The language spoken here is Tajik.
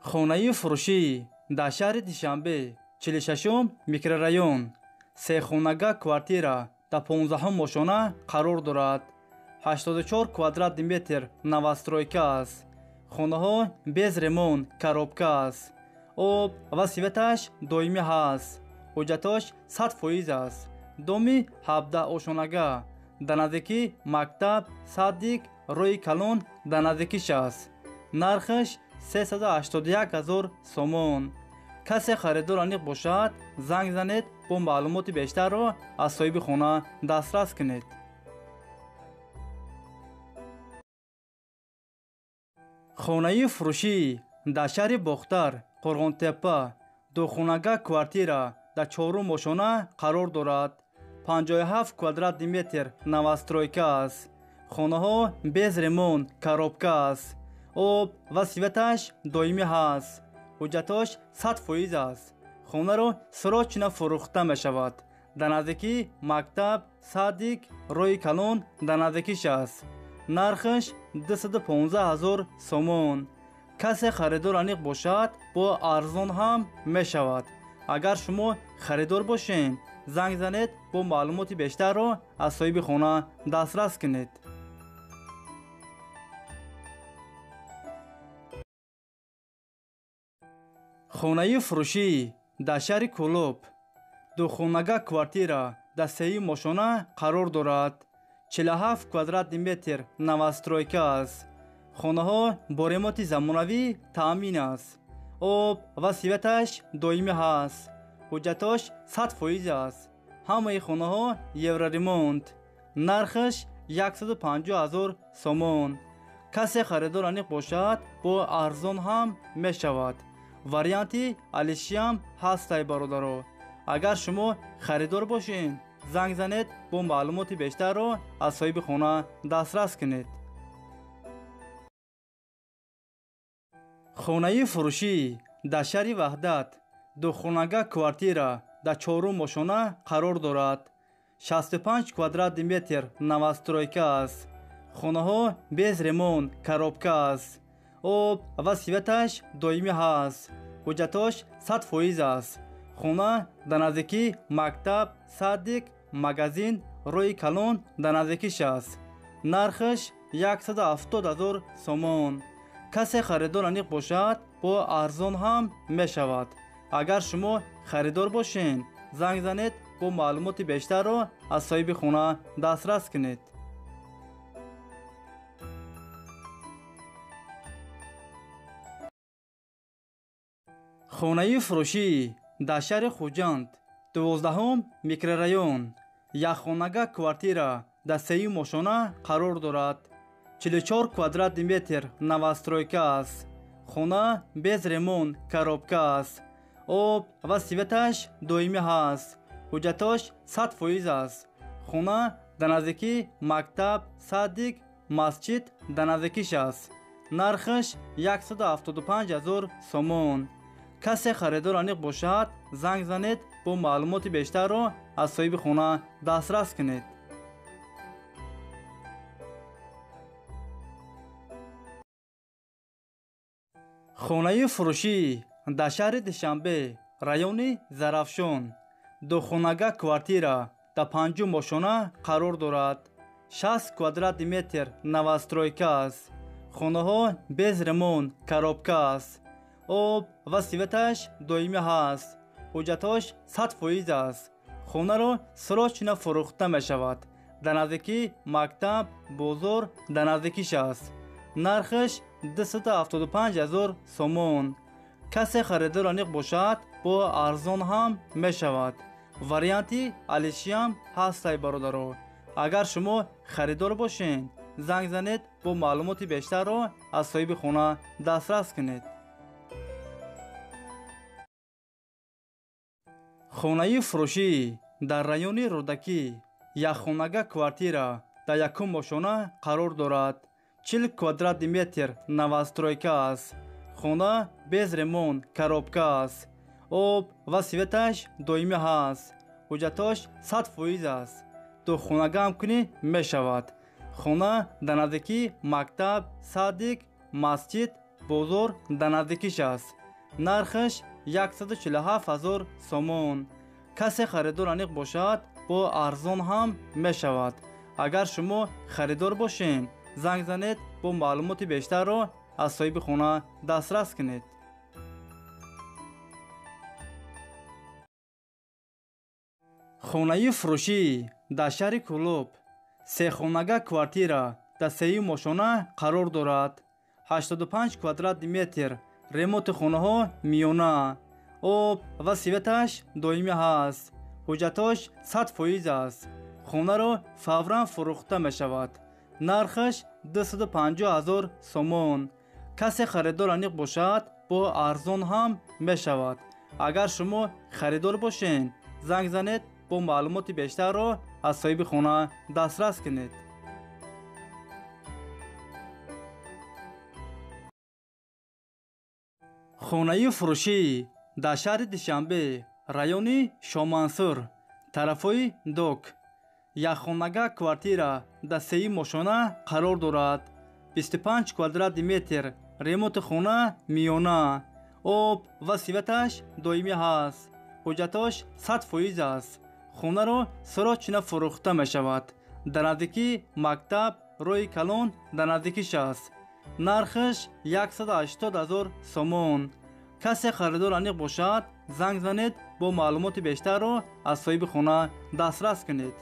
Хонаи фурӯшӣ дар шаҳри Душанбе, 46-ум микрорайон, сехонага квартира дар 15-ум ошёна қарор дорад. 84 квадратный метр новостройка аст. Хонаҳо без ремонт, коробка аст. Об ва светаш доимӣ ҳаст. Ҳуҷҷатош 100% аст. Доми 17 ошёнага дар наздикӣ мактаб, садик, роҳи калон дар наздикиш аст. Нархаш 381 000 сомон. Касе харидор аниқ бошад, занг занед, бо маълумоти бештарро аз соҳиби хона дастрас кунед. Хонаи фурӯшӣ дар шаҳри Бохтар, Қурғонтеппа, духонага квартира дар 4-ум ошёна қарор дорад. 57 квадратный метр новостройка аст. Хонаҳо без ремонт, коробка аст. Об ва светаш доимӣ ҳаст. Ҳуҷҷатош 100% аст. Хонаро срочно фурӯхта мешавад. Дар наздикӣ мактаб, садик, роҳи калон дар наздикиш аст. Нархаш 215 000 сомон. Касе харидор аниқ бошад, бо арзон ҳам мешавад. Агар шумо харидор бошед, занг занед, бо маълумоти бештарро аз соҳиби хона дастрас кунед. Хонаи фурӯшӣ дар шаҳри Кӯлоб, духонага квартира дар 3-юм ошёна қарор дорад. 47 квадратный метр новостройка аст. Хонаҳо бо ремонти замонавӣ таъмин аст. Об ва светаш доимӣ ҳаст. Ҳуҷҷатош 100% аст. Ҳамаи хонаҳо евроремонт. Нархаш 150 000 сомон. Касе харидор аниқ бошад, бо арзон ҳам мешавад. Варианти алишиам ҳастай, бародаро. Агар шумо харидор бошед, занг занед, бо маълумоти бештарро аз соҳиби хона дастрас кунед. Хонаи фурӯшӣ дар шаҳри Ваҳдат, духонага квартира дар 4-ум ошёна қарор дорад. 65 квадратный метр новостройка аст. Хонаҳо без ремонт, коробка аст. Об ва светаш доимӣ ҳаст. Ҳуҷҷатош 100% аст. Хона дар наздикӣ мактаб, садик, магазин, роҳи калон дар наздикиш аст. Нархаш 170 000 сомон. Касе харидор аниқ бошад, бо арзон ҳам мешавад. Агар шумо харидор бошед, занг занед, бо маълумоти бештарро аз соҳиби хона дастрас кунед. Хонаи фурӯшӣ дар шаҳри Хуҷанд, 12-ум микрорайон, якхонага квартира дар 3-юм ошёна қарор дорад. 44 квадратный метр новостройка аст. Хона без ремонт, коробка аст. Об ва светаш доимӣ ҳаст. Ҳуҷҷатош 100% аст. Хона дар наздикӣ мактаб, садик, масҷид дар наздикиш аст. Нархаш 175 000 сомон. Касе харидор аниқ бошад, занг занед, бо маълумоти бештарро аз соҳиби хона дастрас кунед. Хонаи фурӯшӣ дар шаҳри Душанбе, райони Зарафшон, духонага квартира дар 5-ум ошёна қарор дорад. 60 квадратный метр новостройка аст. Хонаҳо без ремонт, коробка аст. Об ва светаш доимӣ ҳаст. Ҳуҷҷатош 100% аст. Хонаро срочно фурӯхта мешавад. Дар наздикӣ мактаб, бозор дар наздикиш аст. Нархаш 275 000 сомон. Касе харидор аниқ бошад, бо арзон ҳам мешавад. Варианти алишиам ҳастай, бародаро. Агар шумо харидор бошед, занг занед, бо маълумоти бештарро аз соҳиби хона дастрас кунед. Хонаи фурӯшӣ дар райони Рӯдакӣ, якхонага квартира дар 1-ум ошёна қарор дорад. 40 квадратный метр новостройка аст. Хона без ремонт, коробка аст. Об ва светаш доимӣ ҳаст. Ҳуҷҷатош 100% аст. Духонага ҳам кунӣ мешавад. Хона дар наздикӣ мактаб, садик, масҷид Бозор дар наздикиш аст. Нархаш 147 ҳазор сомон. Касе харидор аниқ бошад, бо арзон ҳам мешавад. Агар шумо харидор бошед, занг занед, бо маълумоти бештарро аз соҳиби хона дастрас кунед. Хонаи фурӯшӣ дар шаҳри Кӯлоб, сехонага квартира дар сеюм ошёна қарор дорад. 85 квадратный метр, ремонти хонаҳо миёна, об ва светаш доимӣ ҳаст. Ҳуҷҷатош 100% аст. Хонаро фавран фурӯхта мешавад. Нархаш 250 ҳазор сомон. Касе харидор аниқ бошад, бо арзон ҳам мешавад. Агар шумо харидор бошед, занг занед, бо маълумоти бештарро аз соҳиби хона дастрас кунед. Хонаи фурӯшӣ дар шаҳри Душанбе, райони Шомансур, тарафҳои Док, якхонага квартира дар сеюм ошёна қарор дорад. 25 квадратный метр, ремонти хона миёна, об ва светаш доимӣ ҳаст. Ҳуҷҷатош 100% аст. Хонаро срочно фурӯхта мешавад. Дар наздикии мактаб, роҳи калон дар наздикиш аст. Нархаш 180 ҳазор сомон. Касе харидор аниқ бошад, занг занед, бо маълумоти бештарро аз соҳиби хона дастрас кунед.